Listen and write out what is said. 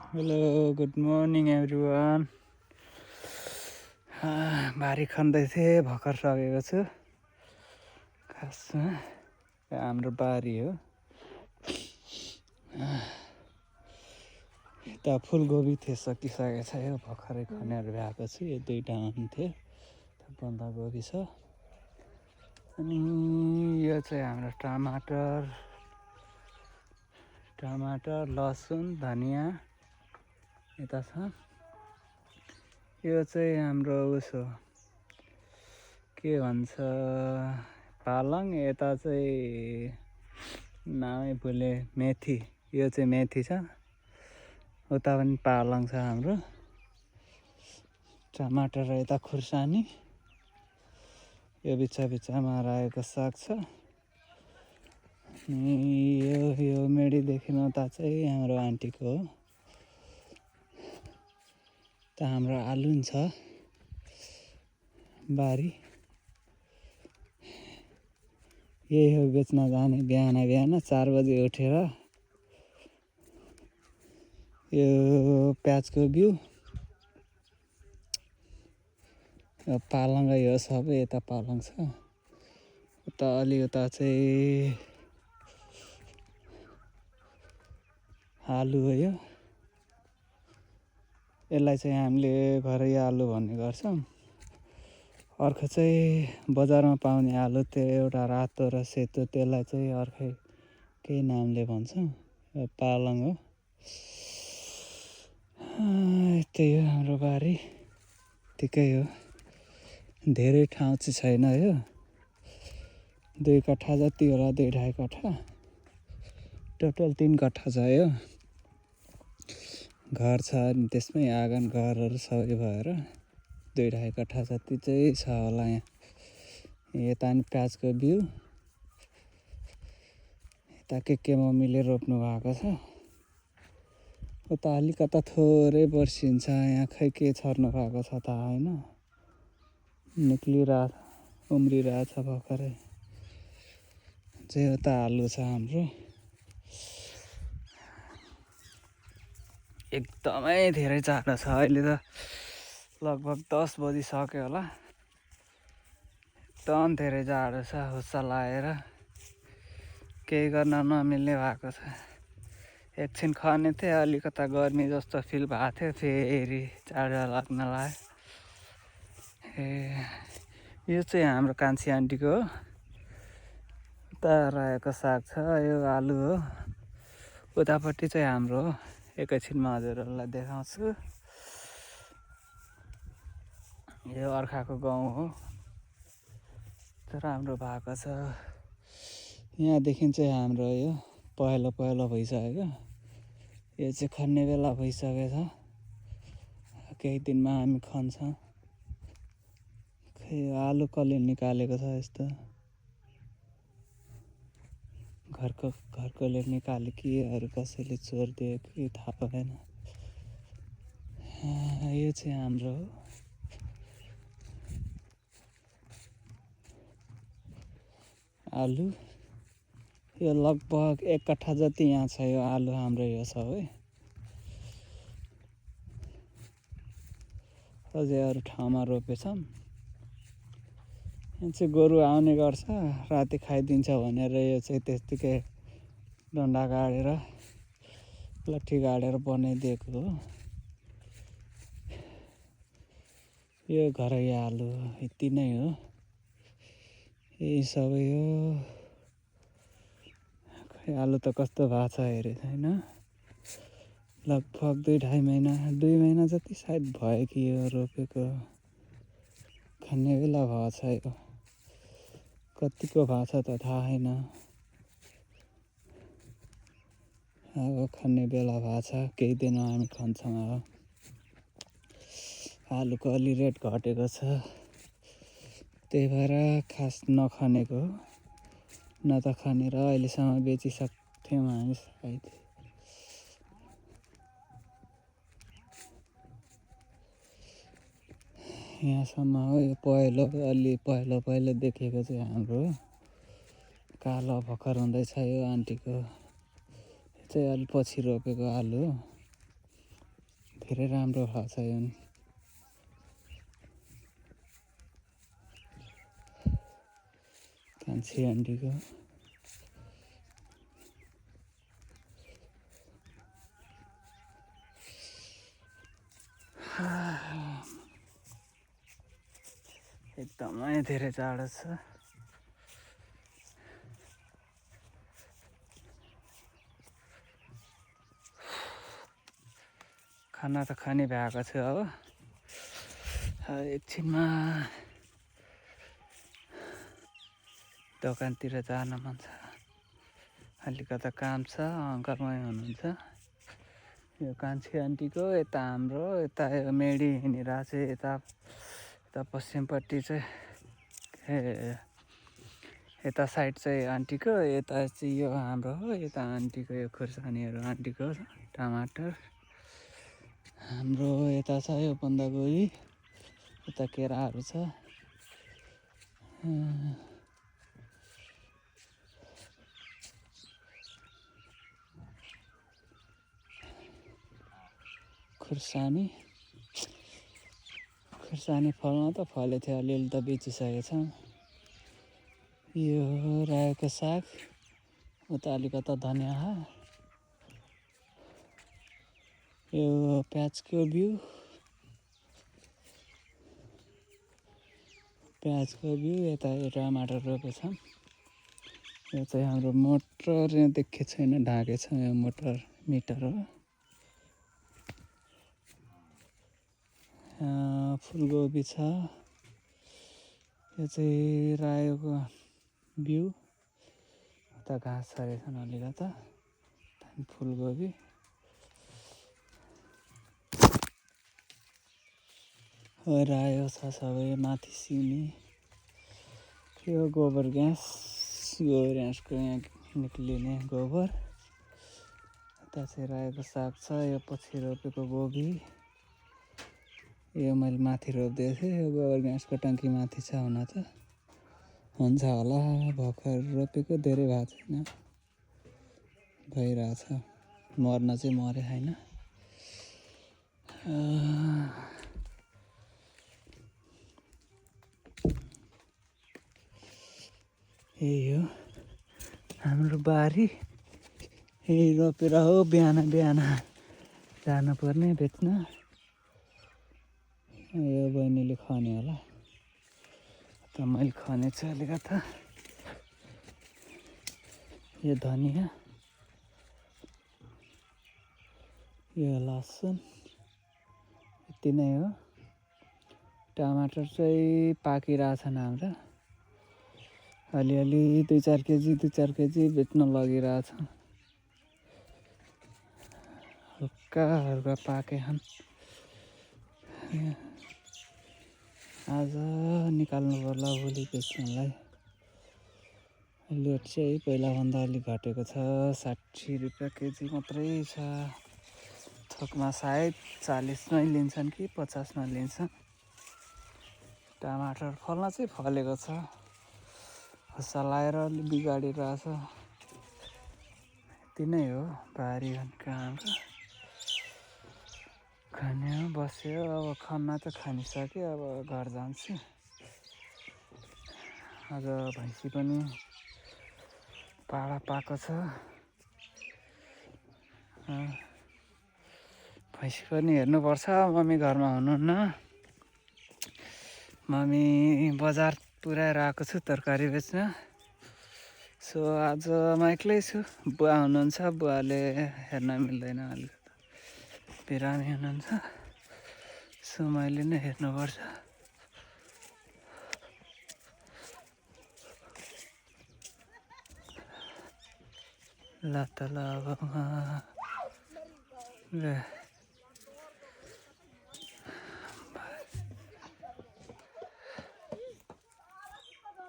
Hello, good morning everyone. भारी खन्दै थिएँ, भर्खर सकेको छु। खासमा हाम्रो बारी हो। यता फुलकोपी थिए, सकिसकेको छ। यो भर्खरै खनेर भ्याएको छु। यो दुईटा हुन्थ्यो, बन्दाकोपी छ। अनि यो चाहिँ हाम्रो टमाटर, लसुन, धनिया यता छ। यो चाहिँ हाम्रो उसो के भन्छ, पालङ। यता चाहिँ नामै भुले, मेथी। यो चाहिँ मेथी छ, उता पनि पालङ छ हाम्रो। टमाटर र यता खुर्सानी। यो बिचमा रायोको साग छ। अनि यो मेडीदेखि उता चाहिँ हाम्रो आन्टीको हो। त हाम्रो आलु छ बारी। यही हो बेच्न जाने बिहान 4 बजे उठेर। यो प्याजको बिउ, यो पालङै हो सबै। यता पालङ छ, उता चाहिँ आलु हो। यसलाई चाहिँ हामीले घरै आलु भन्ने गर्छौँ। अर्को चाहिँ बजारमा पाउने आलु, त्यो एउटा रातो र सेतो, त्यसलाई चाहिँ अर्कै केही नामले भन्छौँ। यो पालङ हो। त्यही हो हाम्रो बारी। ठिकै हो, धेरै ठाउँ चाहिँ छैन। यो 2 कट्ठा जति होला, 2-2.5 कट्ठा। टोटल 3 कट्ठा छ। यो घर छ, अनि त्यसमै आँगन घरहरू सबै भएर 2-2.5 कट्ठा जति चाहिँ छ होला यहाँ। यता नि प्याजको बिउ, यता के मम्मीले रोप्नु भएको छ। उता अलिकता थोरै वर्षिन्छ, यहाँ खै के छर्नु भएको छ थाहा होइन। उम्रिरहेछ भर्खरै। चाहिँ उता आलु छ हाम्रो। एकदमै धेरै जाडो छ अहिले त। लगभग 10 बजिसक्यो होला। एकदम धेरै जाडो छ, हुस्सा लागेर केही गर्न नमिल्ने भएको छ। एकछिन खने थिएँ, अलिकता गर्मी जस्तो फिल भएको थियो, फेरि जाडो लाग्न लाग्यो। यो चाहिँ हाम्रो कान्छी आन्टीको हो। उता रायोको साग छ, यो आलु हो। उतापट्टि चाहिँ हाम्रो हो। एकैछिनमा हजुरहरूलाई देखाउँछु। यो अर्काको गाउँ हो, तर राम्रो भएको छ। यहाँदेखि चाहिँ हाम्रो यो पहेँलो भइसक्यो। यो चाहिँ खन्ने बेला भइसकेछ। केही दिनमा हामी खन्छौँ। खै आलु कसले निकालेको छ यस्तो, घरकोले निकाले कि अरू कसैले चोरिदियो कि थाहा भएन। यो चाहिँ हाम्रो हो। आलु यो लगभग 1 कट्ठा जति यहाँ छ। यो आलु हाम्रो यो सबै। अझै अरू ठाउँमा रोपेछौँ। यहाँ चाहिँ गोरु आउने गर्छ, राति खाइदिन्छ भनेर यो चाहिँ त्यत्तिकै डन्डा गाडेर लट्ठी गाडेर बनाइदिएको हो। यो घरै आलु यति नै हो। यही सबै हो। खै आलु त कस्तो भएको छ हेरे छैन। लगभग 2-2.5 महिना, 2 महिना जति सायद भयो कि यो रोपेको। खाने बेला भएको छ। यो कतिको भएको छ त थाहा छैन। अब खाने बेला भएको छ, केही दिनमा हामी खान्छौँ। अब आलुको अलि रेट घटेको छ, त्यही भएर खास नखनेको हो। न त खनेर अहिलेसम्म बेचिसक्थ्यौँ हामी सायद। यहाँसम्म हो। यो पहेँलो देखेको चाहिँ हाम्रो कालो भर्खर हुँदैछ। यो आन्टीको चाहिँ अलि पछि रोपेको आलु हो। धेरै राम्रो भएको छ यो नि। कान्छी आन्टीको एकदमै धेरै जाडो छ। खाना त खाने भएको छ अब एकछिनमा दोकानतिर जान मन छ। अलिकता काम छ, अङ्कलमै हुनुहुन्छ। यो कान्छी आन्टीको यता हाम्रो यता मेडी हिँडेर चाहिँ यता पश्चिमपट्टि चाहिँ यता साइड चाहिँ आन्टीको, यता चाहिँ यो हाम्रो हो। यता आन्टीको यो खुर्सानीहरू आन्टीको टमाटर। हाम्रो यता छ यो बन्दाकोपी, यता केराहरू छ। खुर्सानी फल्न त फलेको थियो, अलिअलि त बेचिसकेको छ। यो रायोको साग, उता अलिकता धनियाँ, यो प्याजको बिउ यता टमाटर रोपेको छ। यो चाहिँ हाम्रो मोटर देखेको छैन, ढाकेको छ। यो मोटर मिटर हो। फुलकोपी छ। यो चाहिँ रायोको बिउ, उता घाँस छरेछन् अलिकता। फुलकोपी रायो छ सबै माथि सिमी। यो गोबर ग्यासको यहाँ निक्लिने गोबर। यता चाहिँ रायोको साग छ। यो पछि रोपेको गोबी, यो मैले माथि रोपिदिएको थिएँ। यो गोबर ग्यासको टङ्की माथि छ हुन त, हुन्छ होला। भर्खर रोपेको, धेरै भएको छैन, भइरहेछ। मर्न चाहिँ मरे होइन। यही हो हाम्रो बारी। यही रोपेर हो बिहान जानुपर्ने बेच्न। यो बहिनीले खने होला, त मैले खने छु अलिकता। यो धनियाँ, यो लसुन, यति नै हो। टमाटर चाहिँ पाकिरहेछन् हाम्रा। अलिअलि 2-4 केजी बेच्न लगिरहेछ। हल्का पाके छन्। आज निकाल्नु पर्ला भोलि बेच्नलाई। लेट चाहिँ पहिलाभन्दा अलिक घटेको छ। 60 रुपियाँ केजी मात्रै छ। थोकमा सायद 40 मै लिन्छन् कि 50 मा लिन्छन्। टमाटर फल्न चाहिँ फलेको छ, खुसा लाएर अलि बिगाडिरहेछ। यति नै हो बारी भनेको हाम्रो। खन्यो बस्यो, अब खन्न त खनिसक्यो। अब घर जान्छु। आज भैँसी पनि पाडा पाएको छ। भैँसी पनि हेर्नुपर्छ। मम्मी घरमा हुनुहुन्न। मम्मी बजार पुऱ्याएर आएको छु तरकारी बेच्न। सो आज म एक्लै छु। बुवा हुनुहुन्छ, बुवाले हेर्न मिल्दैन, अलिकति बिरामी हुनुहुन्छ। सो मैले नै हेर्नुपर्छ। ल त ल अब